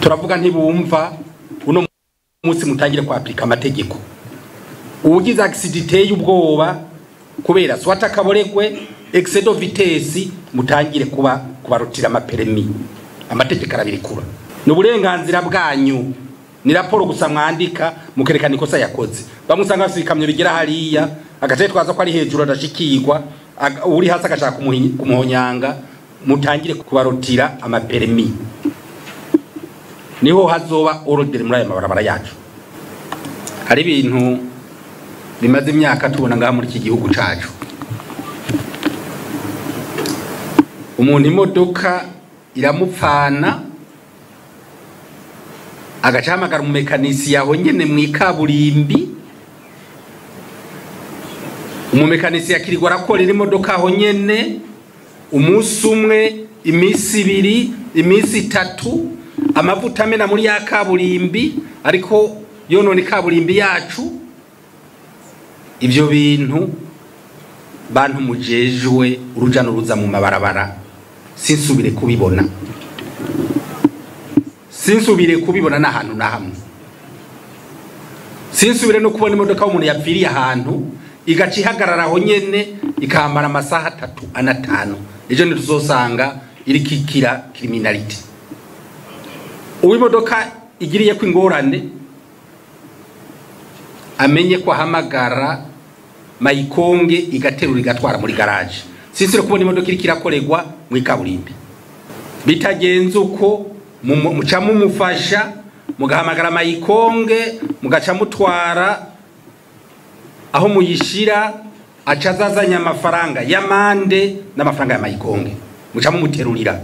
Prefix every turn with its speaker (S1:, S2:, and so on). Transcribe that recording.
S1: Turavuga ntibumva, uno munsi mutangire kwapplika amategeko. Ugize accident y'ubwoba kubera soit akaboregwe, excès de vitesse, mutangire kuba kubarutira amapermis. Amategeko arabirikura. Ni uburenganzira bwanyu. Ni raporo gusa mwandika mukerekana ikosa yakoze. Bamusanga bafite ikamyo bigera hariya, agace twaza ko ari hejuru adashikirwa, uri hasi agashaka kumuhonyanga, mutangire kubarutira amapermis. Niho hazoba ordre muri aya mabarabara yacu. Hari ibintu bimaze imyaka tubona ngaha muri iki gihugu cacu. Umuntu imodoka iramupfana, agaca ahamagara umumekanisi yaho nyene mw'ikaburimbi. Umumekanisi yakirirwa arakorera imodoka aho nyene umunsi umwe, iminsi ibiri, iminsi itatu, amavuta amena muri ya kaburimbi, ariko yonona ikaburimbi yacu. Ivyo bintu bantu mujejwe uruja n'uruza mu mabarabara, sinsubire kubibona. Sinsubire kubibona n'ahantu na hamwe. Sinsubire no kubona imodoka y'umuntu yapfiriye ahantu igaca ihagarara aho nyene ikamara amasaha 3 ana 5. Ejo ntituzosanga irikikira criminality. Uwo imodoka igiriye ko ingorane amenye ko ahamagara mayikonge igaterura igatwara muri garage. Sinsubire kubona imodoka iriko irakorerwa mu ikaburimbi. Bitagenze uko muca mumufasha, mugahamagara mayikonge, mugaca mutwara aho muyishira, aca azazanya amafaranga y'amande n'amafaranga ya mayikonge, muca mumuterurira.